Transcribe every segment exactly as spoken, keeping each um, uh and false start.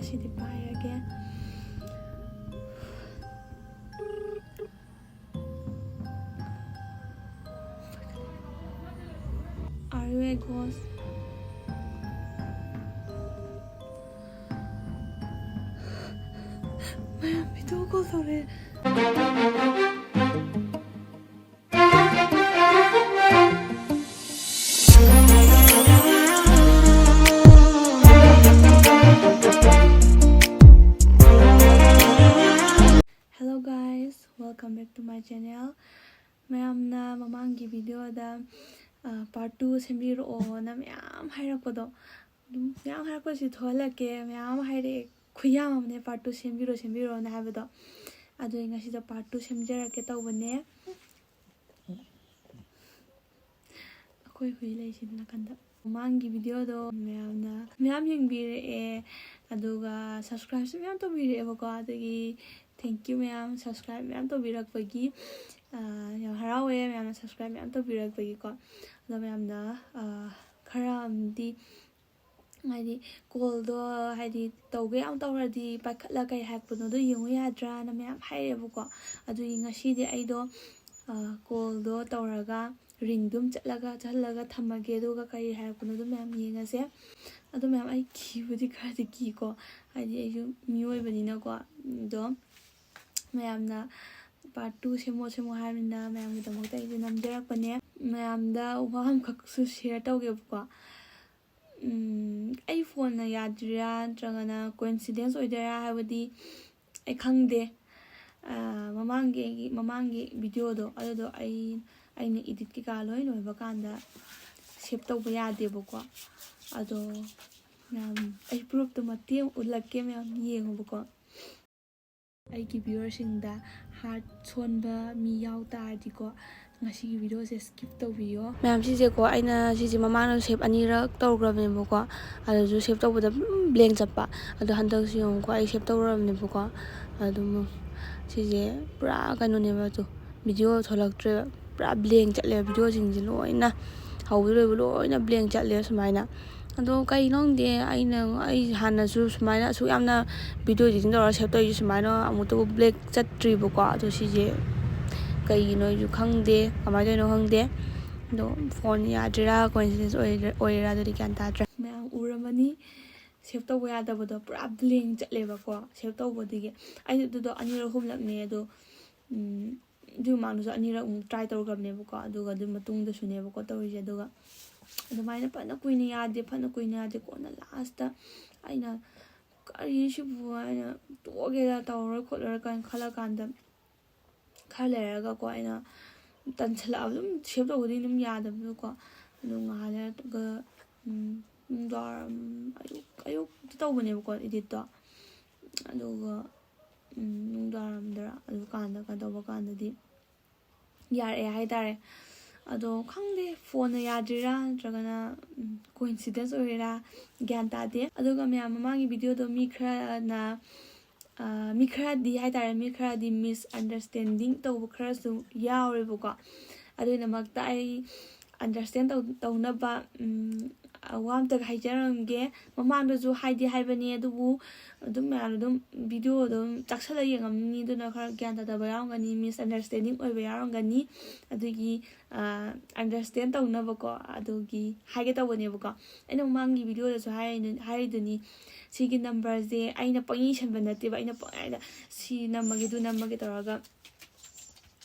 CD ꯄꯥꯏꯔꯒꯦ꯫ Are you a ghost? ꯃꯌꯥꯝ video call ꯇꯧꯔꯦ꯫ Hello guys, welcome back to my channel. ꯃꯌꯥꯝꯅ ꯃꯃꯥꯡꯒꯤ videoꯗ, ꯑ, part two ꯁꯦꯝꯕꯤꯔꯛꯑꯣꯅ ꯃꯌꯥꯝ ꯍꯥꯏꯔꯛꯄꯗꯣ, ꯑꯗꯨꯝ ꯃꯌꯥꯝ ꯍꯥꯏꯔꯛꯄꯁꯤ ꯊꯣꯛꯍꯜꯂꯛꯀꯦ꯫ ꯃꯌꯥꯝ ꯑꯃ ꯍꯥꯏꯔꯛꯑꯦ, ꯈꯨꯌꯥꯝ ꯑꯃꯅꯦ part two ꯁꯦꯝꯕꯤꯔꯣ, ꯁꯦꯝꯕꯤꯔꯣꯅ ꯍꯥꯏꯕꯗꯣ꯫ ꯑꯗꯨ ꯑꯩ ꯉꯁꯤꯗꯣ part two ꯁꯦꯝꯖꯔꯛꯀꯦ ꯇꯧꯕꯅꯦ꯫ ꯑꯩꯈꯣꯏ ꯍꯨꯏ ꯂꯩꯁꯤꯅ ꯅꯥꯀꯟꯗ꯫ ꯃꯃꯥꯡꯒꯤ videoꯗꯣ ꯃꯌꯥꯝꯅ ꯃꯌꯥꯝ ꯌꯦꯡꯕꯤꯔꯛꯑꯦ, ꯑꯗꯨꯒ subscribeꯁꯨ ꯃꯌꯥꯝ ꯇꯧꯕꯤꯔꯛꯑꯦꯕꯀꯣ꯫ ꯑꯗꯨꯒꯤ thank you ꯃꯌꯥꯝ, subscribe ꯃꯌꯥꯝ ꯇꯧꯕꯤꯔꯛꯄꯒꯤ꯫ ꯑ, ꯌꯥꯝ ꯍꯔꯥꯎꯋꯦ ꯃꯌꯥꯝꯅ subscribe ꯃꯌꯥꯝ ꯇꯧꯕꯤꯔꯛꯄꯒꯤꯀꯣ꯫ ꯑꯗꯣ ꯃꯌꯥꯝꯅ, ꯑ, ꯈꯔ ꯑꯃꯗꯤ ꯍꯥꯏꯗꯤ callꯗꯣ ꯍꯥꯏꯗꯤ ꯇꯧꯒꯦ ꯌꯥꯝ ꯇꯧꯔꯗꯤ ꯄꯥꯏꯈꯠꯂ ꯀꯩ ꯍꯥꯏꯔꯛꯄꯅꯣꯗꯣ ꯌꯦꯡꯉꯨ ꯌꯥꯗ꯭ꯔꯥꯅ ꯃꯌꯥꯝ ꯍꯥꯏꯔꯛꯑꯦꯕꯀꯣ꯫ ꯑꯗꯨꯒꯤ ꯉꯁꯤꯗꯤ ꯑꯩꯗꯣ, ꯑ, callꯗꯣ ꯇꯧꯔꯒ ringꯗꯨꯝ ꯆꯠꯂꯒ, ꯆꯠꯍꯜꯂꯒ ꯊꯝꯃꯒꯦ, ꯑꯗꯨꯒ ꯀꯔꯤ ꯍꯥꯏꯔꯛꯄꯅꯣꯗꯣ ꯃꯌꯥꯝ ꯌꯦꯡꯉꯁꯦ꯫ ꯑꯗꯣ ꯃꯌꯥꯝ, ꯑꯩ ꯀꯤꯕꯨꯗꯤ ꯈꯔꯗꯤ ꯀꯤꯀꯣ, ꯍꯥꯏꯗꯤ ꯑꯩꯁꯨ ꯃꯤꯑꯣꯏꯕꯅꯤꯅꯀꯣ꯫ ꯑꯗꯣ ꯃꯌꯥꯝꯅ part two ꯁꯦꯝꯃꯣ, ꯁꯦꯝꯃꯣ ꯍꯥꯏꯕꯅꯤꯅ ꯃꯌꯥꯝꯒꯤꯗꯃꯛꯇ ꯑꯩꯁꯨ ꯅꯝꯖꯔꯛꯄꯅꯦ꯫ ꯃꯌꯥꯝꯗ ꯋꯥ ꯑꯃꯈꯛꯁꯨ share ꯇꯧꯒꯦꯕꯀꯣ꯫ ꯎꯝ, ꯑꯩ phoneꯅ ꯌꯥꯗ꯭ꯔꯤꯔꯥ ꯅꯠꯇ꯭ꯔꯒꯅ coincidence ꯑꯣꯏꯗꯣꯏꯔꯥ ꯍꯥꯏꯕꯗꯤ ꯑꯩ ꯈꯪꯗꯦ꯫ ꯑ, ꯃꯃꯥꯡꯒꯤ ꯑꯩꯒꯤ, ꯃꯃꯥꯡꯒꯤ videoꯗꯣ ꯑꯗꯨꯗꯣ ꯑꯩ, ꯑꯩꯅ edit ꯀꯩꯀꯥ ꯂꯣꯏ ꯂꯣꯏꯕ ꯀꯥꯟꯗ save ꯇꯧꯕ ꯌꯥꯗꯦꯕꯀꯣ꯫ ꯑꯗꯣ ꯃꯌꯥꯝ, ꯑꯩ proofꯇꯣ ꯃꯇꯦꯛ ꯑꯃ ꯎꯠꯂꯛꯀꯦ, ꯃꯌꯥꯝ ꯌꯦꯡꯉꯨꯕꯀꯣ꯫ ꯑꯩꯒꯤ viewerꯁꯤꯡꯗ heart ꯁꯣꯟꯕ ꯃꯤ ꯌꯥꯎ ꯇꯥꯔꯗꯤꯀꯣ, ꯉꯁꯤꯒꯤ videoꯁꯦ skip ꯇꯧꯕꯤꯌꯣ꯫ ꯃꯌꯥꯝ, ꯁꯤꯁꯦꯀꯣ, ꯑꯩꯅ ꯁꯤꯁꯦ ꯃꯃꯥꯡꯗ save ꯑꯅꯤꯔꯛ ꯇꯧꯈ꯭ꯔꯕꯅꯦꯕꯀꯣ, ꯑꯗꯨꯁꯨ save ꯇꯧꯕꯗ ꯑꯗꯨꯝ blank ꯆꯠꯄ꯫ ꯑꯗꯣ ꯍꯟꯗꯛꯁꯨ ꯌꯦꯡꯉꯨꯀꯣ, ꯑꯩ save ꯇꯧꯔꯕꯅꯦꯕꯀꯣ꯫ ꯑꯗꯨꯝ ꯁꯤꯁꯦ ꯄꯨꯔꯥ ꯀꯩꯅꯣꯅꯦꯕ, ꯑꯗꯣ video ꯊꯣꯛꯂꯛꯇ꯭ꯔꯦꯕ, ꯄꯨꯔꯥ blank ꯆꯠꯂꯦ꯫ Videoꯁꯤꯡꯁꯦ ꯂꯣꯏꯅ ꯍꯧꯕꯗꯩ ꯂꯣꯏꯕ ꯂꯣꯏꯅ blank ꯆꯠꯂꯦ ꯁꯨꯃꯥꯏꯅ꯫ ꯑꯗꯣ ꯀꯩꯅꯣ ꯈꯪꯗꯦ, ꯑꯩꯅ, ꯑꯩ ꯍꯥꯟꯅꯁꯨ ꯁꯨꯃꯥꯏꯅ ꯑꯁꯨꯛ ꯌꯥꯝꯅ video editing ꯇꯧꯔꯒ save ꯇꯧꯔꯤꯁꯦ ꯁꯨꯃꯥꯏꯅ ꯑꯃꯨꯛꯇꯕꯨ black ꯆꯠꯇ꯭ꯔꯤꯕꯀꯣ꯫ ꯑꯗꯣ ꯁꯤꯁꯦ ꯀꯩꯒꯤꯅꯣ ꯑꯩꯁꯨ ꯈꯪꯗꯦ, ꯀꯃꯥꯏꯅ ꯇꯧꯔꯤꯅꯣ ꯈꯪꯗꯦ꯫ ꯑꯗꯣ phone ꯌꯥꯗ꯭ꯔꯤꯔꯥ, coincidence ꯑꯣꯏꯔꯤꯔꯥ, ꯑꯗꯨꯗꯤ ꯒ꯭ꯌꯥꯟ ꯇꯥꯗ꯭ꯔꯦ꯫ ꯃꯌꯥꯝ ꯎꯔꯝꯃꯅꯤ, save ꯇꯧꯕ ꯌꯥꯗꯕꯗꯣ ꯄꯨꯔꯥ blank ꯆꯠꯂꯦꯕꯀꯣ save ꯇꯧꯕꯗꯒꯤ꯫ ꯑꯩ ꯑꯗꯨꯗꯣ ꯑꯅꯤꯔꯛ ꯑꯍꯨꯝꯂꯛꯅꯦ ꯑꯗꯣ, ꯎꯝ, ꯑꯗꯨ ꯃꯃꯥꯡꯗꯁꯨ ꯑꯅꯤꯔꯛ ꯑꯃꯨꯛ try ꯇꯧꯈ꯭ꯔꯕꯅꯦꯕꯀꯣ, ꯑꯗꯨꯒ ꯑꯗꯨ ꯃꯇꯨꯡꯗꯁꯨꯅꯦꯕꯀꯣ ꯇꯧꯔꯤꯁꯦ꯫ ꯑꯗꯨꯒ ꯑꯗꯨꯃꯥꯏꯅ ꯐꯅ ꯀꯨꯏꯅ ꯌꯥꯗꯦ, ꯐꯅ ꯀꯨꯏꯅ ꯌꯥꯗꯦ꯫ ꯀꯣꯟꯅ last ꯑꯩꯅ "ꯀꯔꯤꯅꯣ ꯁꯤꯕꯨ?" ꯍꯥꯏꯅ "ꯇꯣꯛꯑꯒꯦꯗ, ꯇꯧꯔꯔꯣꯏ ꯈꯣꯠꯂꯔꯣꯏ" ꯀꯥꯏꯅ ꯈꯜꯂꯀꯥꯟꯗ, ꯈꯔ ꯂꯩꯔꯒꯀꯣ, ꯑꯩꯅ ꯇꯟꯁꯜꯂꯛꯑꯕ, ꯑꯗꯨꯝ save ꯇꯧꯕꯗꯤ ꯑꯗꯨꯝ ꯌꯥꯗꯕꯗꯣꯀꯣ꯫ ꯑꯗꯨ ꯉꯥꯏꯍꯥꯛ ꯂꯩꯔꯒ, ꯎꯝ, ꯅꯨꯡꯗꯥꯡꯋꯥꯏꯔꯝ, ꯑꯌꯨꯛ, ꯑꯌꯨꯛꯇ ꯇꯧꯕꯅꯦꯕꯀꯣ editꯇꯣ꯫ ꯑꯗꯨꯒ, ꯎꯝ, ꯅꯨꯡꯗꯥꯡꯋꯥꯏꯔꯝꯗꯔ ꯑꯗꯨꯀꯥꯟꯗ ꯀꯩꯅꯣ ꯇꯧꯕ ꯀꯥꯟꯗꯗꯤ ꯌꯥꯔꯛꯑꯦ ꯍꯥꯏꯇꯥꯔꯦ꯫ ꯑꯗꯣ ꯈꯪꯗꯦ, phoneꯅ ꯌꯥꯗ꯭ꯔꯤꯔꯥ ꯅꯠꯇ꯭ꯔꯒꯅ, ꯎꯝ, coincidence ꯑꯣꯏꯔꯤꯔꯥ ꯒ꯭ꯌꯥꯟ ꯇꯥꯗꯦ꯫ ꯑꯗꯨꯒ ꯃꯌꯥꯝ, ꯃꯃꯥꯡꯒꯤ videoꯗꯣ ꯃꯤ ꯈꯔꯅ, ꯑ, ꯃꯤ ꯈꯔꯗꯤ ꯍꯥꯏꯇꯥꯔꯦ, ꯃꯤ ꯈꯔꯗꯤ misunderstanding ꯇꯧꯕ ꯈꯔꯁꯨ ꯌꯥꯎꯔꯦꯕꯀꯣ꯫ ꯑꯗꯨꯒꯤꯗꯃꯛꯇ ꯑꯩ understand ꯇꯧ-, ꯇꯧꯅꯕ, ꯎꯝ, ꯋꯥ ꯑꯝꯇꯒ ꯍꯥꯏꯖꯔꯝꯒꯦ꯫ ꯃꯃꯥꯡꯗꯁꯨ ꯍꯥꯏꯗꯤ ꯍꯥꯏꯕꯅꯤ, ꯑꯗꯨꯕꯨ ꯑꯗꯨꯝ ꯃꯌꯥꯝ ꯑꯗꯨꯝ videoꯗꯣ ꯑꯗꯨꯝ ꯆꯥꯛꯁꯜꯂ ꯌꯦꯡꯉꯝꯅꯤ, ꯑꯗꯨꯅ ꯈꯔ ꯒ꯭ꯌꯥꯟ ꯇꯥꯗꯕ ꯌꯥꯎꯔꯝꯒꯅꯤ, misunderstanding ꯑꯣꯏꯕ ꯌꯥꯎꯔꯝꯒꯅꯤ꯫ ꯑꯗꯨꯒꯤ, ꯑ, understand ꯇꯧꯅꯕꯀꯣ, ꯑꯗꯨꯒꯤ ꯍꯥꯏꯒꯦ ꯇꯧꯕꯅꯦꯕꯀꯣ꯫ ꯑꯩꯅ ꯃꯃꯥꯡꯒꯤ videoꯗꯁꯨ ꯍꯥꯏꯔꯤꯅ-, ꯍꯥꯏꯔꯤꯗꯨꯅꯤ, ꯁꯤꯒꯤ numberꯁꯦ ꯑꯩꯅ ꯄꯪꯏ ꯏꯁꯟꯕ ꯅꯠꯇꯦꯕ, ꯑꯩꯅ ꯄꯪꯍꯥꯏꯗ "ꯁꯤ ꯅꯝꯃꯒꯦ, ꯑꯗꯨ ꯅꯝꯃꯒꯦ" ꯇꯧꯔꯒ꯫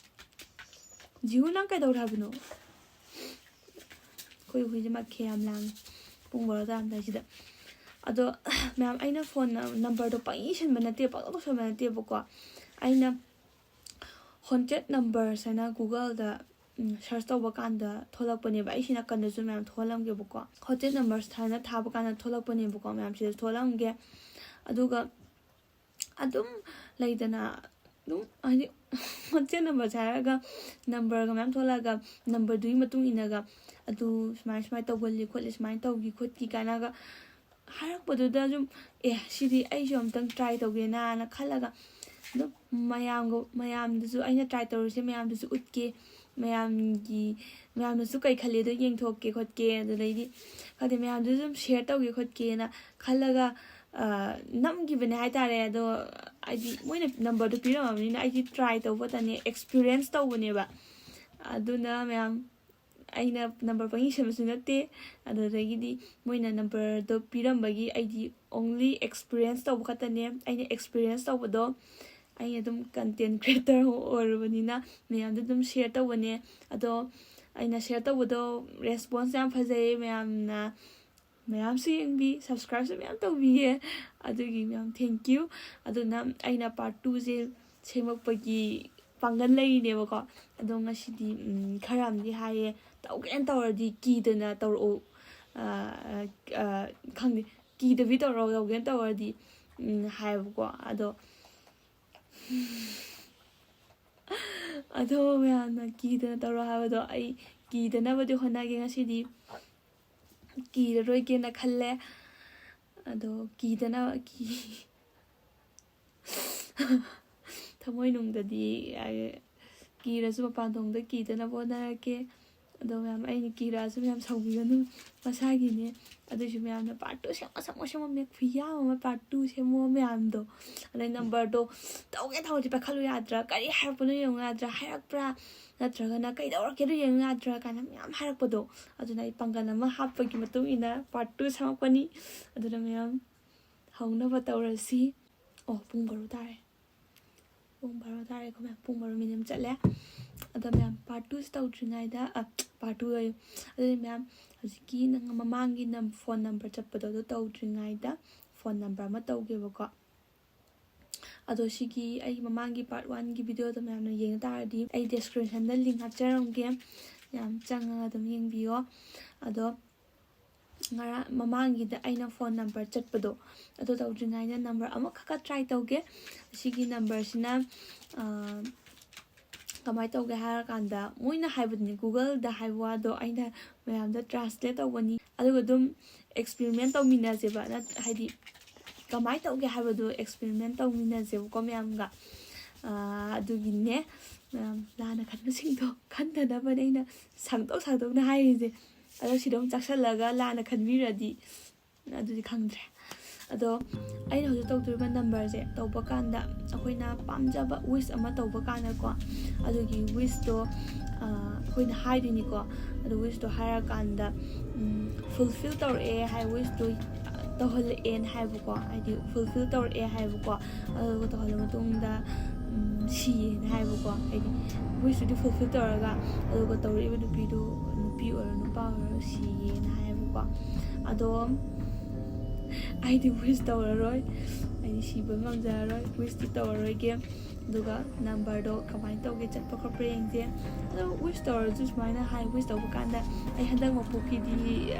ꯖꯤꯍꯨ, ꯅꯪ ꯀꯩꯗꯧꯔꯦ ꯍꯥꯏꯕꯅꯣ? ꯑꯩꯈꯣꯏ ꯍꯨꯏꯁꯦ ꯃꯈꯦ ꯌꯥꯝ ꯂꯥꯡꯉꯦ ꯄꯨꯡ ꯕꯥꯔꯣ ꯇꯥꯔꯝꯗꯥꯏꯁꯤꯗ꯫ ꯑꯗꯣ ꯃꯌꯥꯝ, ꯑꯩꯅ phone numberꯗꯣ ꯄꯪꯏ ꯏꯁꯟꯕ ꯅꯠꯇꯦ, ꯄꯪꯇꯧ ꯇꯧꯁꯟꯕ ꯅꯠꯇꯦꯕꯀꯣ꯫ ꯑꯩꯅ haunted numbers ꯍꯥꯏꯅ Googleꯗ, ꯎꯝ, search ꯇꯧꯕ ꯀꯥꯟꯗ ꯊꯣꯛꯂꯛꯄꯅꯦꯕ꯫ ꯑꯩ ꯁꯤ ꯅꯥꯀꯟꯗꯁꯨ ꯃꯌꯥꯝ ꯊꯣꯛꯍꯜꯂꯝꯒꯦꯕꯀꯣ꯫ Haunted numbers ꯍꯥꯏꯅ ꯊꯥꯕ ꯀꯥꯟꯗ ꯊꯣꯛꯂꯛꯄꯅꯦꯕꯀꯣ꯫ ꯃꯌꯥꯝ ꯁꯤꯗ ꯊꯣꯛꯍꯜꯂꯝꯒꯦ꯫ ꯑꯗꯨꯒ ꯑꯗꯨꯝ ꯂꯩꯗꯅ, ꯑꯗꯨꯝ ꯍꯥꯏꯗꯤ haunted numberꯁꯦ ꯍꯥꯏꯔꯒ numberꯒ ꯃꯌꯥꯝ ꯊꯣꯛꯂꯛꯑꯒ numberꯗꯨꯒꯤ ꯃꯇꯨꯡ ꯏꯟꯅꯒ ꯑꯗꯨ ꯁꯨꯃꯥꯏ ꯁꯨꯃꯥꯏ ꯇꯧꯒꯜꯂꯤ ꯈꯣꯠꯂꯤ, ꯁꯨꯃꯥꯏꯅ ꯇꯧꯈꯤ ꯈꯣꯠꯈꯤ ꯀꯥꯏꯅꯒ ꯍꯥꯏꯔꯛꯄꯗꯨꯗ ꯁꯨꯝ, "ꯑꯦ, ꯁꯤꯗꯤ ꯑꯩꯁꯨ ꯑꯝꯇꯪ try ꯇꯧꯒꯦꯅꯥꯅ" ꯈꯜꯂꯒ ꯑꯗꯨꯝ ꯃꯌꯥꯝꯒ, ꯃꯌꯥꯝꯗꯁꯨ ꯑꯩꯅ try ꯇꯧꯔꯤꯁꯦ ꯃꯌꯥꯝꯗꯁꯨ ꯎꯠꯀꯦ, ꯃꯌꯥꯝꯒꯤ ꯃꯌꯥꯝꯅꯁꯨ ꯀꯩ ꯈꯜꯂꯤ ꯑꯗꯨ ꯌꯦꯡꯊꯣꯛꯀꯦ ꯈꯣꯠꯀꯦ, ꯑꯗꯨꯗꯩꯗꯤ ꯈꯪꯗꯦ, ꯃꯌꯥꯝꯗꯁꯨ ꯑꯗꯨꯝ ꯁꯤꯌꯔ ꯇꯧꯒꯦ ꯈꯣꯠꯀꯦꯅ ꯈꯜꯂꯒ ꯅꯝꯈꯤꯕꯅꯦ ꯍꯥꯏꯇꯥꯔꯦ꯫ ꯑꯗꯣ ꯍꯥꯏꯗꯤ ꯃꯣꯏꯅ ꯅꯝꯕꯔꯗꯣ ꯄꯤꯔꯝꯃꯕꯅꯤꯅ ꯑꯩꯗꯤ ꯇ꯭ꯔꯥꯏ ꯇꯧꯕꯇꯅꯦ, ꯑꯦꯛꯁꯄꯤꯔꯤꯌꯦꯟꯁ ꯇꯧꯕꯅꯦꯕ꯫ ꯑꯗꯨꯅ ꯃꯌꯥꯝ, ꯑꯩꯅ ꯅꯝꯕꯔ ꯄꯪꯏ ꯁꯦꯝꯕꯁꯨ ꯅꯠꯇꯦ꯫ ꯑꯗꯨꯗꯒꯤꯗꯤ ꯃꯣꯏꯅ ꯅꯝꯕꯔꯗꯣ ꯄꯤꯔꯝꯕꯒꯤ ꯑꯩꯗꯤ ꯑꯣꯡꯂꯤ ꯑꯦꯛꯁꯄꯤꯔꯤꯌꯦꯟꯁ ꯇꯧꯕ ꯈꯛꯇꯅꯦ꯫ ꯑꯩꯅ ꯑꯦꯛꯁꯄꯤꯔꯤꯌꯦꯟꯁ ꯇꯧꯕꯗꯣ, ꯑꯩꯅ ꯑꯗꯨꯝ ꯀꯟꯇꯦꯟ ꯀ꯭ꯔꯤꯌꯦꯇꯔ ꯑꯣꯏꯔꯨꯕꯅꯤꯅ ꯃꯌꯥꯝꯗ ꯑꯗꯨꯝ ꯁꯤꯌꯔ ꯇꯧꯕꯅꯦ꯫ ꯑꯗꯣ ꯑꯩꯅ ꯁꯤꯌꯔ ꯇꯧꯕꯗꯣ ꯔꯦꯁꯄꯣꯟꯁ ꯌꯥꯝ ꯐꯖꯩ, ꯃꯌꯥꯝꯅ ꯃꯌꯥꯝꯁꯨ ꯌꯦꯡꯕꯤ, ꯁꯕꯁꯀ꯭ꯔꯥꯏꯕꯁꯨ ꯃꯌꯥꯝ ꯇꯧꯕꯤꯌꯦ꯫ ꯑꯗꯨꯒꯤ ꯃꯌꯥꯝ ꯊꯦꯡꯀ꯭ꯌꯨ꯫ ꯑꯗꯨꯅ ꯑꯩꯅ ꯄꯥꯔꯠ ꯇꯨꯁꯦ ꯁꯦꯝꯃꯛꯄꯒꯤ ꯄꯥꯡꯒꯜ ꯂꯩꯔꯤꯅꯦꯕꯀꯣ꯫ ꯑꯗꯣ ꯉꯁꯤꯗꯤ ꯈꯔ ꯑꯃꯗꯤ ꯍꯥꯏꯌꯦ, "ꯇꯧꯒꯦꯅ ꯇꯧꯔꯗꯤ ꯀꯤꯗꯅ ꯇꯧꯔꯛꯎ", ꯈꯪꯗꯦ, "ꯀꯤꯗꯕꯤ ꯇꯧꯔꯣ, ꯇꯧꯒꯦꯅ ꯇꯧꯔꯗꯤ" ꯍꯥꯏꯌꯦꯕꯀꯣ꯫ ꯑꯗꯣ ꯑꯗꯣ ꯃꯌꯥꯝꯅ ꯀꯤꯗꯅ ꯇꯧꯔꯣ ꯍꯥꯏꯕꯗꯣ ꯑꯩ ꯀꯤꯗꯅꯕꯗꯤ ꯍꯣꯠꯅꯒꯦ ꯉꯁꯤꯗꯤ꯫ ꯀꯤꯔꯔꯣꯏꯒꯦꯅ ꯈꯜꯂꯦ꯫ ꯑꯗꯣ ꯀꯤꯗꯅ ꯀꯤ ꯊꯃꯣꯏꯅꯨꯡꯗꯗꯤ ꯀꯤꯔꯁꯨ ꯃꯄꯥꯟ ꯊꯣꯡꯗ ꯀꯤꯗꯅꯕ ꯍꯣꯠꯅꯔꯛꯀꯦ꯫ ꯑꯗꯣ ꯃꯌꯥꯝ, ꯑꯩꯅ ꯀꯤꯔꯛꯑꯁꯨ ꯃꯌꯥꯝ ꯁꯥꯎꯕꯤꯒꯅꯨ, ꯃꯁꯥꯒꯤꯅꯦ꯫ ꯑꯗꯨꯏꯁꯨ ꯃꯌꯥꯝꯅ "ꯄꯥꯔꯠ ꯇꯨ ꯁꯦꯝꯃꯣ, ꯁꯦꯝꯃꯣ, ꯁꯦꯝꯃꯣ", ꯃꯌꯥꯝ ꯈꯨꯌꯥꯝ ꯑꯃ ꯄꯥꯔꯠ ꯇꯨ ꯁꯦꯝꯃꯣ ꯃꯌꯥꯝꯗꯣ꯫ ꯑꯗꯩ ꯅꯝꯕꯔꯗꯣ ꯇꯧꯒꯦ ꯇꯧꯔꯗꯤ ꯄꯥꯏꯈꯠꯂꯨ ꯌꯥꯗ꯭ꯔꯥ, ꯀꯔꯤ ꯍꯥꯏꯔꯛꯄꯅꯣ ꯌꯦꯡꯉꯨ ꯌꯥꯗ꯭ꯔꯥ, ꯍꯥꯏꯔꯛꯄ꯭ꯔꯥ ꯅꯠꯇ꯭ꯔꯒꯅ ꯀꯩꯗꯧꯔꯛꯀꯦꯗꯣ ꯌꯦꯡꯉꯨ ꯌꯥꯗ꯭ꯔꯥ ꯀꯥꯏꯅ ꯃꯌꯥꯝ ꯍꯥꯏꯔꯛꯄꯗꯣ꯫ ꯑꯗꯨꯅ ꯑꯩ ꯄꯥꯡꯒꯜ ꯑꯃ ꯍꯥꯞꯄꯒꯤ ꯃꯇꯨꯡ ꯏꯟꯅ ꯄꯥꯔꯠ ꯇꯨ ꯁꯦꯝꯃꯛꯄꯅꯤ꯫ ꯑꯗꯨꯅ ꯃꯌꯥꯝ ꯍꯧꯅꯕ ꯇꯧꯔꯁꯤ꯫ ꯑꯣ, ꯄꯨꯡ ꯕꯥꯔꯣ ꯇꯥꯔꯦ꯫ ꯄꯨꯡ ꯕꯥꯔꯣ ꯇꯥꯔꯦꯀꯣ ꯃꯌꯥꯝ, ꯄꯨꯡ ꯕꯥꯔꯣ ꯃꯤꯅꯤꯠ ꯑꯃ ꯆꯠꯂꯦ꯫ ꯑꯗꯣ ꯃꯌꯥꯝ, ꯄꯥꯔꯠ ꯇꯨꯁꯦ ꯇꯧꯗ꯭ꯔꯤꯉꯩꯗ, ꯑ, ꯄꯥꯔꯠ ꯇꯨ ꯑꯌꯨ-, ꯑꯗꯨꯗꯤ ꯃꯌꯥꯝ, ꯍꯧꯖꯤꯛꯀꯤ ꯅꯪ ꯃꯃꯥꯡꯒꯤ ꯅꯝ-, ꯐꯣꯟ ꯅꯝꯕꯔ ꯆꯠꯄꯗꯣ, ꯑꯗꯨ ꯇꯧꯗ꯭ꯔꯤꯉꯩꯗ ꯐꯣꯟ ꯅꯝꯕꯔ ꯑꯃ ꯇꯧꯒꯦꯕꯀꯣ꯫ ꯑꯗꯣ ꯁꯤꯒꯤ ꯑꯩ ꯃꯃꯥꯡꯒꯤ ꯄꯥꯔꯠ ꯋꯥꯟꯒꯤ ꯚꯤꯗꯤꯑꯣꯗꯣ ꯃꯌꯥꯝꯅ ꯌꯦꯡ ꯇꯥꯔꯗꯤ ꯑꯩ ꯗꯤꯁꯀ꯭ꯔꯤꯞꯁꯟꯗ ꯂꯤꯡ ꯍꯥꯞꯆꯔꯝꯒꯦ, ꯌꯥꯝ ꯆꯪꯉꯒ ꯑꯗꯨꯝ ꯌꯦꯡꯕꯤꯌꯣ꯫ ꯑꯗꯣ ꯉꯔꯥꯡ ꯃꯃꯥꯡꯒꯤꯗ ꯑꯩꯅ ꯐꯣꯟ ꯅꯝꯕꯔ ꯆꯠꯄꯗꯣ, ꯑꯗꯨ ꯇꯧꯗ꯭ꯔꯤꯉꯩꯗ ꯅꯝꯕꯔ ꯑꯃꯈꯛꯀ ꯇ꯭ꯔꯥꯏ ꯇꯧꯒꯦ꯫ ꯑꯁꯤꯒꯤ ꯅꯝꯕꯔꯁꯤꯅ, ꯑ, ꯀꯃꯥꯏꯅ ꯇꯧꯒꯦ ꯍꯥꯏꯔꯀꯥꯟꯗ, ꯃꯣꯏꯅ ꯍꯥꯏꯕꯗꯨꯅꯤ, ꯒꯨꯒꯜꯗ ꯍꯥꯏꯕ ꯋꯥꯗꯣ ꯑꯩꯅ ꯃꯌꯥꯝꯗ ꯇ꯭ꯔꯥꯟꯁꯂꯦꯠ ꯇꯧꯕꯅꯤ꯫ ꯑꯗꯨꯒ ꯑꯗꯨꯝ ꯑꯦꯛꯁꯄꯦꯔꯤꯃꯦꯟ ꯇꯧꯃꯤꯟꯅꯁꯦꯕ, ꯅꯠ-, ꯍꯥꯏꯗꯤ ꯀꯃꯥꯏꯅ ꯇꯧꯒꯦ ꯍꯥꯏꯕꯗꯣ ꯑꯦꯛꯁꯄꯦꯔꯤꯃꯦꯟ ꯇꯧꯃꯤꯟꯅꯁꯦꯕꯀꯣ ꯃꯌꯥꯝꯒ꯫ ꯑꯗꯨꯒꯤꯅꯦ ꯃꯌꯥꯝ ꯂꯥꯟꯅ ꯈꯟꯕꯁꯤꯡꯗꯣ ꯈꯟꯗꯅꯕꯅꯦ ꯑꯩꯅ ꯁꯥꯡꯗꯣꯛ ꯁꯥꯡꯗꯣꯛꯅ ꯍꯥꯏꯔꯤꯁꯦ꯫ ꯑꯗꯣ ꯁꯤꯗ ꯑꯃꯨꯛ ꯆꯥꯛꯁꯜꯂꯒ ꯂꯥꯟꯅ ꯈꯟꯕꯤꯔꯗꯤ ꯑꯗꯨꯗꯤ ꯈꯪꯗ꯭ꯔꯦ꯫ ꯑꯗꯣ ꯑꯩꯅ ꯍꯧꯖꯤꯛ ꯇꯧꯗꯣꯔꯤꯕ ꯅꯝꯕꯔꯁꯦ ꯇꯧꯕ ꯀꯥꯟꯗ ꯑꯩꯈꯣꯏꯅ ꯄꯥꯝꯖꯕ ꯋꯤꯁ ꯑꯃ ꯇꯧꯕ ꯀꯥꯟꯗꯀꯣ, ꯑꯗꯨꯒꯤ ꯋꯤꯁꯇꯣ ꯑꯩꯈꯣꯏꯅ ꯍꯥꯏꯗꯣꯏꯅꯤꯀꯣ꯫ ꯑꯗꯨ ꯋꯤꯁꯇꯣ ꯍꯥꯏꯔꯀꯥꯟꯗ ꯐꯨꯜꯐꯤꯜ ꯇꯧꯔꯛꯑꯦ ꯍꯥꯏ, ꯋꯤꯁꯇꯣ ꯇꯧꯍꯜꯂꯛꯑꯦꯅ ꯍꯥꯏꯕꯀꯣ, ꯍꯥꯏꯗꯤ ꯐꯨꯜꯐꯤꯜ ꯇꯧꯔꯛꯑꯦ ꯍꯥꯏꯕꯀꯣ꯫ ꯑꯗꯨꯒ ꯇꯧꯍꯜꯂ ꯃꯇꯨꯡꯗ ꯁꯤꯌꯦꯅ ꯍꯥꯏꯕꯀꯣ, ꯍꯥꯏꯗꯤ ꯋꯤꯁꯇꯨꯗꯤ ꯐꯨꯜꯐꯤꯜ ꯇꯧꯔꯒ ꯑꯗꯨꯒ ꯇꯧꯔꯛꯏꯕ ꯅꯨꯄꯤꯗꯨ, ꯅꯨꯄꯤ ꯑꯣꯏꯔꯣ ꯅꯨꯄꯥ ꯑꯣꯏꯔꯣ, ꯁꯤꯌꯦꯅ ꯍꯥꯏꯕꯀꯣ꯫ ꯑꯗꯣ ꯑꯩꯗꯤ ꯋꯤꯁ ꯇꯧꯔꯔꯣꯏ, ꯑꯩꯗꯤ ꯁꯤꯕ ꯉꯝꯖꯔꯔꯣꯏ, ꯋꯤꯁꯇꯤ ꯇꯧꯔꯔꯣꯏꯒꯦ꯫ ꯑꯗꯨꯒ ꯅꯝꯕꯔꯗꯣ ꯀꯃꯥꯏꯅ ꯇꯧꯒꯦ, ꯆꯠꯄ ꯈꯣꯠꯄ ꯌꯦꯡꯁꯦ꯫ ꯑꯗꯣ ꯋꯤꯁ ꯇꯧꯔꯁꯨ ꯁꯨꯃꯥꯏꯅ ꯍꯥꯏ, ꯋꯤꯁ ꯇꯧꯕ ꯀꯥꯟꯗ "ꯑꯩ ꯍꯟꯗꯛ ꯃꯄꯣꯛꯀꯤꯗꯤ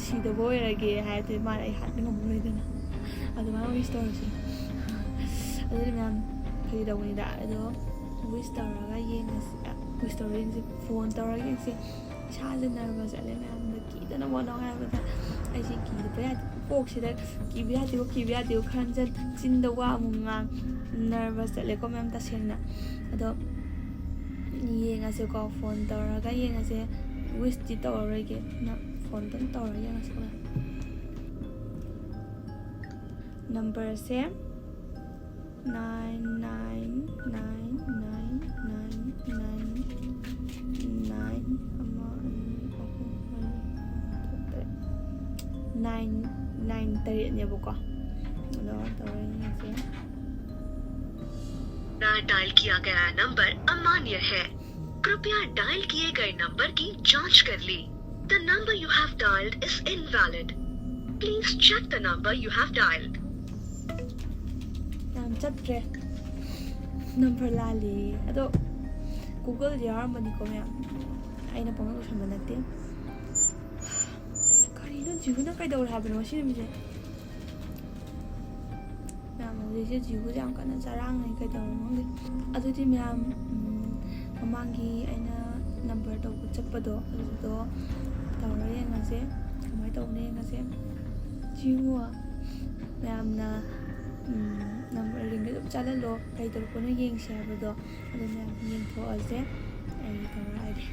ꯁꯤꯗꯕ ꯑꯣꯏꯔꯒꯦ" ꯍꯥꯏꯔꯗꯤ ꯃꯥꯅ ꯑꯩ ꯍꯥꯠꯄ ꯉꯝꯃꯔꯣꯏꯗꯅ꯫ ꯑꯗꯨꯃꯥꯏꯅ ꯋꯤꯁ ꯇꯧꯔꯁꯤ꯫ ꯑꯗꯨꯗꯤ ꯃꯌꯥꯝ ꯐꯥꯒꯤ ꯇꯧꯕꯅꯤꯗ꯫ ꯑꯗꯣ ꯋꯤꯁ ꯇꯧꯔꯒ ꯌꯦꯡꯉꯁꯤ꯫ ꯋꯤꯁ ꯇꯧꯔꯒ ꯌꯦꯡꯁꯤ꯫ ꯐꯣꯟ ꯇꯧꯔꯒ ꯌꯦꯡꯁꯤ꯫ ꯏꯁꯥꯁꯦ ꯅꯔꯚꯁ ꯆꯠꯂꯦ ꯃꯌꯥꯝꯗ꯫ ꯀꯤꯗꯅ ꯋꯥꯅꯣ ꯍꯥꯏꯕꯗ ꯑꯩꯁꯦ ꯀꯤꯕ ꯌꯥꯗꯦ, ꯀꯣꯛꯁꯤꯗ "ꯀꯤꯕ ꯌꯥꯗꯦꯀꯣ, ꯀꯤꯕ ꯌꯥꯗꯦꯀꯣ" ꯈꯟꯖꯟ, ꯆꯤꯟꯗ ꯋꯥ ꯑꯃꯨꯛ ꯉꯥꯡ, ꯅꯔꯚꯁ ꯆꯠꯂꯦꯀꯣ ꯃꯌꯥꯝ ꯇꯁꯦꯡꯅ꯫ ꯑꯗꯣ ꯌꯦꯡꯉꯁꯦꯀꯣ, ꯐꯣꯟ ꯇꯧꯔꯒ ꯌꯦꯡꯉꯁꯦ꯫ ꯋꯤꯁꯇꯤ ꯇꯧꯔꯔꯣꯏꯒꯦ, ꯅ ꯐꯣꯟꯗꯪ ꯇꯧꯔꯒ ꯌꯦꯡꯉꯁꯦꯀꯣ꯫ ꯅꯝꯕꯔꯁꯦ nine nine nine nine nine nine nine, ꯑꯃ, ꯑꯅꯤ, ꯑꯍꯨꯝ, ꯃꯔꯤ, ꯃꯉꯥ, ꯇꯔꯨꯛ, ꯇꯔꯦꯠ꯫ Nine, nine ꯇꯔꯦꯠꯅꯦꯕꯀꯣ꯫ ꯑꯗꯣ ꯇꯧꯔ ꯌꯦꯡꯁꯦ꯫ डायल किया गया नंबर अमान्य है। कृपया डायल किए गए नंबर की जांच कर ले। The number you have dialed is invalid. Please check the number you have dialed. ꯌꯥꯝ ꯆꯠꯇ꯭ꯔꯦ, ꯅꯝꯕꯔ ꯂꯥꯜꯂꯦ꯫ ꯑꯗꯣ ꯒꯨꯒꯜꯗ ꯌꯥꯎꯔꯝꯕꯅꯤꯀꯣ ꯃꯌꯥꯝ, ꯑꯩꯅ ꯄꯪꯂꯣꯏ ꯂꯣꯏꯁꯟꯕ ꯅꯠꯇꯦ꯫ ꯀꯔꯤꯅꯣ, ꯖꯤꯍꯨꯅ ꯀꯩꯗꯧꯔꯦ ꯍꯥꯏꯕꯅꯣ ꯉꯁꯤ ꯅꯨꯃꯤꯠꯁꯦ? ꯃꯌꯥꯝ ꯍꯧꯖꯤꯛꯁꯦ ꯖꯤꯍꯨꯁꯦ ꯌꯥꯝ ꯀꯟꯅ ꯆꯔꯥꯡꯅꯩ, ꯀꯩꯗꯧꯔꯝꯅꯣ ꯈꯪꯗꯦ꯫ ꯑꯗꯨꯗꯤ ꯃꯌꯥꯝ, ꯎꯝ, ꯃꯃꯥꯡꯒꯤ ꯑꯩꯅ ꯅꯝꯕꯔ ꯇꯧꯕ ꯆꯠꯄꯗꯣ ꯑꯗꯨꯗꯣ ꯇꯧꯔ ꯌꯦꯡꯉꯁꯦ, ꯀꯃꯥꯏꯅ ꯇꯧꯕꯅꯣ ꯌꯦꯡꯉꯁꯦ꯫ ꯖꯤꯍꯨ, ꯃꯌꯥꯝꯅ, ꯎꯝ, ꯅꯝꯕꯔ ꯔꯤꯡꯗ ꯑꯗꯨꯝ ꯆꯠꯍꯜꯂꯣ, ꯀꯩ ꯇꯧꯔꯛꯄꯅꯣ ꯌꯦꯡꯁꯦ ꯍꯥꯏꯕꯗꯣ꯫ ꯑꯗꯨ ꯃꯌꯥꯝ ꯌꯦꯡꯊꯣꯛꯑꯁꯦ꯫ ꯑꯩ ꯇꯧꯔꯛꯑꯒꯦ꯫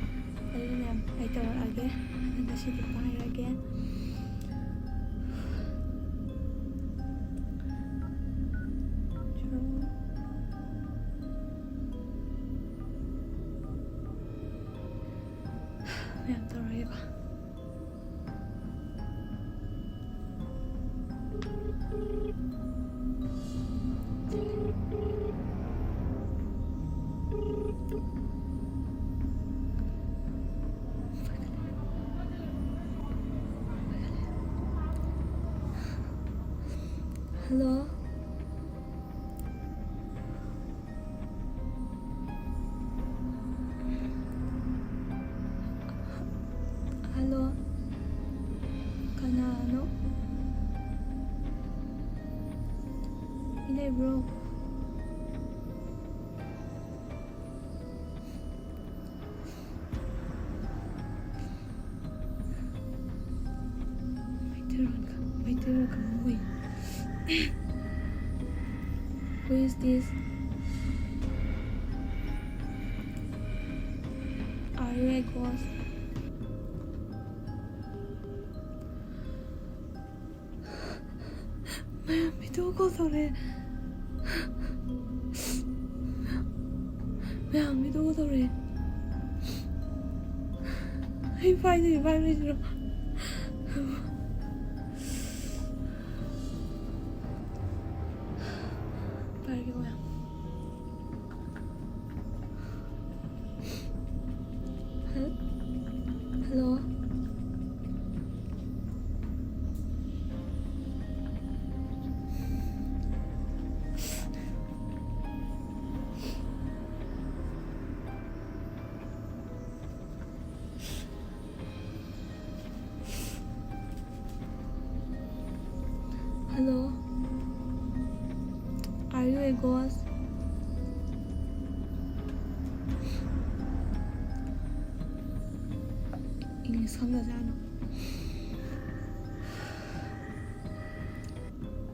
ꯑꯗꯨ ꯃꯌꯥꯝ ꯑꯩ ꯇꯧꯔꯛꯑꯒꯦ꯫ ꯑꯗꯨ ꯉꯁꯤꯗꯤ ꯄꯥꯏꯔꯒꯦ꯫ ꯃꯌꯥꯝ ꯇꯧꯔꯛꯑꯦꯀꯣ꯫ Hello? Hello? ꯀꯅꯥꯅꯣ? ꯃꯤ ꯂꯩꯕ꯭ꯔꯣ? ꯃꯩꯇꯩꯂꯣꯟ ꯈꯪ-, Meiteilon ꯈꯪꯉꯝꯃꯣꯏ꯫ Who is this? Are you a ghost? ꯃꯌꯥꯝ video call ꯇꯧꯔꯛꯑꯦ꯫ ꯃꯌꯥꯝ video call ꯇꯧꯔꯛꯑꯦ꯫ ꯑꯩ ꯄꯥꯏꯗꯣꯏ ꯄꯥꯏꯔꯣꯏꯗ꯭ꯔꯣ? ꯄꯥꯏꯔꯒꯦ ꯃꯌꯥꯝ꯫ ꯍꯜ-, hello? Hello? Are you a ghost? English ꯈꯪꯗꯖꯥꯠꯂꯣ?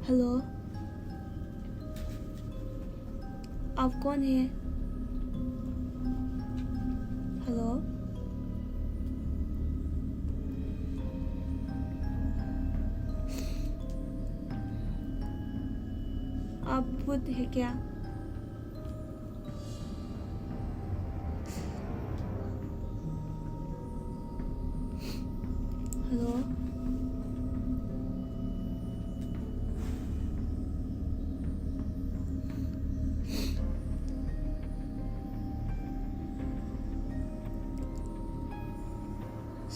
Hello? आप कौन है? हेलो? आप भूत है क्या? हेलो?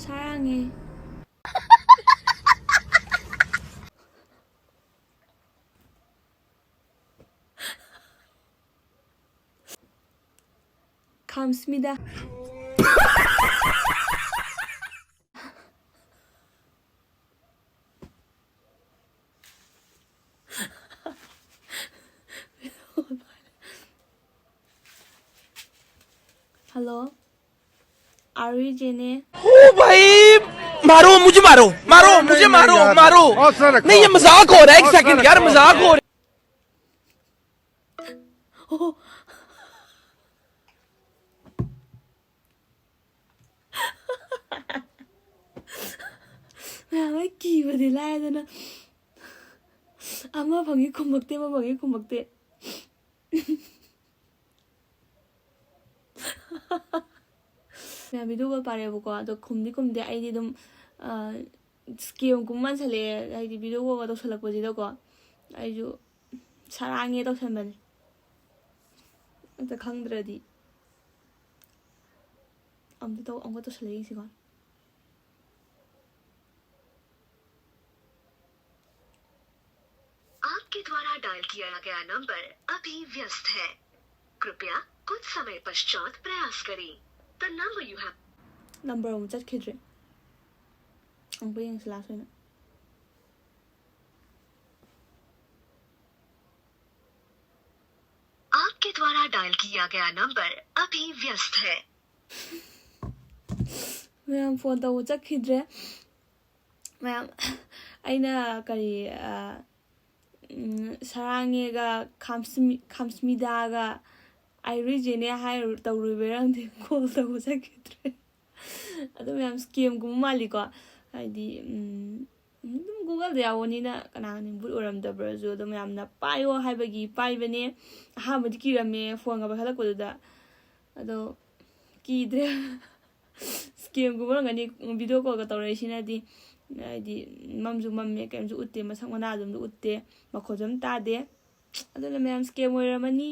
사랑해. 감사합니다. हेलो, आरुई जेने। ओ भाई, मारो, मुझे मारो, मारो, नहीं, मुझे नहीं, मारो, यार। मारो। हौसला रखो। नहीं, ये मजाक हो रहा है, एक हौसला सेकंड यार, रखो। मजाक हो रहा है। ꯃꯌꯥꯝ ꯑꯩ ꯀꯤꯕꯗꯤ ꯂꯥꯏꯗꯅ, ꯑꯃ ꯐꯪꯉꯤ ꯈꯨꯝꯃꯛꯇꯦ, ꯑꯃ ꯐꯪꯉꯤ ꯈꯨꯝꯃꯛꯇꯦ꯫ ꯃꯌꯥꯝ ꯚꯤꯗꯤꯑꯣ ꯀꯣꯜ ꯄꯥꯔꯦꯕꯀꯣ, ꯑꯗꯣ ꯈꯨꯝꯗꯤ ꯈꯨꯝꯗꯦ꯫ ꯑꯩꯗꯤ ꯑꯗꯨꯝ, ꯑ, ꯁ꯭ꯀꯦꯝꯒꯨꯝꯕ ꯃꯥꯟꯁꯜꯂꯛꯑꯦ, ꯍꯥꯏꯗꯤ ꯚꯤꯗꯤꯑꯣ ꯀꯣꯜꯒ ꯇꯧꯁꯜꯂꯛꯄꯁꯤꯗꯀꯣ꯫ ꯑꯩꯁꯨ ꯁꯥꯔꯥꯡꯉꯦ ꯇꯧꯁꯟꯕꯅꯦ꯫ ꯑꯝꯇ ꯈꯪꯗ꯭ꯔꯗꯤ꯫ ꯑꯃꯨꯛꯇ ꯇꯧ-, ꯑꯃꯨꯛꯀ ꯇꯧꯁꯜꯂ ꯌꯦꯡꯁꯤꯀꯣ꯫ आपके द्वारा डायल किया गया नंबर अभी व्यस्त है। कृपया कुछ समय पश्चात प्रयास करें। The number you have number ꯑꯃꯨꯛ ꯆꯠꯈꯤꯗ꯭ꯔꯦ꯫ ꯑꯃꯨꯛꯀ ꯌꯦꯡꯁꯤ ꯂꯥꯁ ꯑꯣꯏꯅ꯫ आपके द्वारा डायल किया गया नंबर अभी व्यस्त है। ꯃꯌꯥꯝ ꯐꯣꯟ ꯇꯧꯕ ꯆꯠꯈꯤꯗ꯭ꯔꯦ꯫ ꯃꯌꯥꯝ, ꯑꯩꯅ ꯀꯔꯤ, ꯑ, ꯁꯔꯥꯡꯉꯦꯒ ꯈꯥꯝꯁꯃꯤ ꯈꯥꯝꯁꯃꯤꯗꯥꯒ ꯑꯥꯏꯔꯨꯏꯖꯦꯅꯦ ꯍꯥꯏꯔꯨ ꯇꯧꯔꯨꯕꯩꯔ ꯈꯪꯗꯦ, ꯀꯣꯜ ꯇꯧꯕ ꯆꯠꯈꯤꯗ꯭ꯔꯦ꯫ ꯑꯗꯣ ꯃꯌꯥꯝ ꯁ꯭ꯀꯦꯝꯒꯨꯝꯕ ꯃꯥꯜꯂꯤꯀꯣ꯫ ꯍꯥꯏꯗꯤ ꯑꯗꯨꯝ ꯒꯨꯒꯜꯗ ꯌꯥꯎꯕꯅꯤꯅ ꯀꯅꯥ ꯈꯪꯅꯤ ꯕꯨꯠ ꯑꯣꯏꯔꯝꯗꯕ꯭ꯔꯁꯨ꯫ ꯑꯗꯣ ꯃꯌꯥꯝꯅ ꯄꯥꯏꯌꯣ ꯍꯥꯏꯕꯒꯤ ꯄꯥꯏꯕꯅꯦ꯫ ꯑꯍꯥꯟꯕꯗꯤ ꯀꯤꯔꯝꯃꯦ ꯐꯣꯟꯒ ꯄꯥꯏꯈꯠꯂꯛꯄꯗꯨꯗ꯫ ꯑꯗꯣ ꯀꯤꯗ꯭ꯔꯦ꯫ ꯁ꯭ꯀꯦꯝꯒꯨꯝꯕ ꯑꯣꯏꯔꯝꯒꯅꯤ꯫ ꯚꯤꯗꯤꯑꯣ ꯀꯣꯜꯒ ꯇꯧꯔꯛꯏꯁꯤꯅꯗꯤ꯫ ꯍꯥꯏꯗꯤ ꯃꯝꯁꯨ ꯃꯝꯃꯦ, ꯀꯔꯤꯝꯁꯨ ꯎꯠꯇꯦ, ꯃꯁꯛ ꯃꯅꯥꯁꯨ ꯑꯝꯇ ꯎꯠꯇꯦ, ꯃꯈꯣꯜꯁꯨ ꯑꯝ ꯇꯥꯗꯦ꯫ ꯑꯗꯨꯅ ꯃꯌꯥꯝ ꯁ꯭ꯀꯦꯝ ꯑꯣꯏꯔꯝꯃꯅꯤ꯫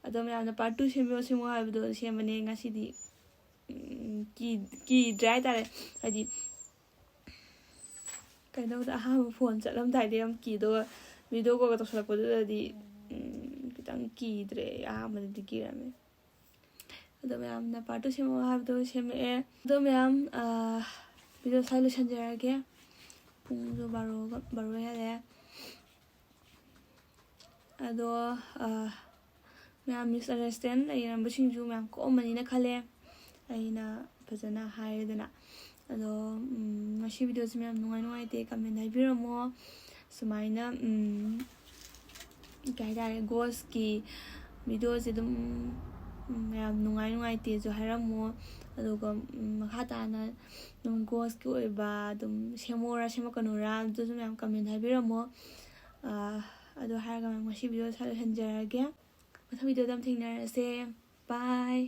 ꯑꯗꯣ ꯃꯌꯥꯝꯅ ꯄꯥꯔꯠ ꯇꯨ ꯁꯦꯝꯕꯤꯌꯣ ꯁꯦꯝꯃꯣ ꯍꯥꯏꯕꯗꯣ ꯁꯦꯝꯕꯅꯦ꯫ ꯉꯁꯤꯗꯤ ꯀꯤꯗ꯭ꯔꯦ ꯍꯥꯏꯇꯥꯔꯦ꯫ ꯍꯥꯏꯗꯤ ꯀꯩꯅꯣꯗ ꯑꯍꯥꯟꯕ ꯐꯣꯟ ꯆꯠꯂꯝꯗꯥꯏꯗ ꯌꯥꯝ ꯀꯤꯗꯧꯕ, ꯚꯤꯗꯤꯑꯣ ꯀꯣꯜꯒ ꯇꯧꯁꯜꯂꯛꯄꯗꯨꯗꯗꯤ ꯈꯤꯇꯪ ꯀꯤꯗ꯭ꯔꯦ꯫ ꯑꯍꯥꯟꯕꯗꯗꯤ ꯀꯤꯔꯝꯃꯦ꯫ ꯑꯗꯣ ꯃꯌꯥꯝꯅ ꯄꯥꯔꯠ ꯇꯨ ꯁꯦꯝꯃꯛꯑꯣ ꯍꯥꯏꯕꯗꯣ ꯁꯦꯝꯃꯛꯑꯦ꯫ ꯑꯗꯣ ꯃꯌꯥꯝ, ꯚꯤꯗꯤꯑꯣ ꯁ꯭ꯋꯥꯏ ꯂꯣꯏꯁꯤꯟꯖꯔꯒꯦ꯫ ꯄꯨꯡꯁꯨ ꯕꯥꯔꯣꯒ ꯕꯥꯔꯣ ꯍꯦꯜꯂꯦ꯫ ꯑꯗꯣ ꯃꯌꯥꯝ ꯃꯤꯁꯑꯟꯗꯔꯁꯇꯦꯟ ꯂꯩꯔꯝꯕꯁꯤꯡꯁꯨ ꯃꯌꯥꯝ ꯀꯣꯛꯑꯝꯃꯅꯤꯅ ꯈꯜꯂꯦ꯫ ꯑꯩꯅ ꯐꯖꯅ ꯍꯥꯏꯔꯦꯗꯅ꯫ ꯑꯗꯣ ꯉꯁꯤ ꯚꯤꯗꯤꯑꯣꯁꯦ ꯃꯌꯥꯝ ꯅꯨꯡꯉꯥꯏ ꯅꯨꯡꯉꯥꯏꯇꯦ ꯀꯃꯦꯟ ꯍꯥꯏꯕꯤꯔꯝꯃꯣ꯫ ꯁꯨꯃꯥꯏꯅ ꯀꯩ ꯍꯥꯏꯇꯥꯔꯦ, ꯒꯣꯁꯀꯤ ꯚꯤꯗꯤꯑꯣꯁꯦ ꯑꯗꯨꯝ ꯃꯌꯥꯝ ꯅꯨꯡꯉꯥꯏ ꯅꯨꯡꯉꯥꯏꯇꯦꯁꯨ ꯍꯥꯏꯔꯝꯃꯣ꯫ ꯑꯗꯨꯒ ꯃꯈꯥ ꯇꯥꯅ ꯑꯗꯨꯝ ꯒꯣꯁꯀꯤ ꯑꯣꯏꯕ ꯑꯗꯨꯝ ꯁꯦꯝꯃꯣꯔꯥ ꯁꯦꯝꯃꯛꯀꯅꯨꯔꯥ ꯑꯗꯨꯁꯨ ꯃꯌꯥꯝ ꯀꯃꯦꯟ ꯍꯥꯏꯕꯤꯔꯝꯃꯣ꯫ ꯑꯗꯨ ꯍꯥꯏꯔꯒ ꯃꯌꯥꯝ ꯉꯁꯤ ꯚꯤꯗꯤꯑꯣ ꯁ꯭ꯋꯥꯏꯗ ꯂꯣꯏꯁꯤꯟꯖꯔꯒꯦ꯫ ꯃꯊꯪ ꯚꯤꯗꯤꯑꯣꯗ ꯑꯃꯨꯛ ꯊꯦꯡꯅꯔꯁꯦ꯫ ꯕꯥꯏ꯫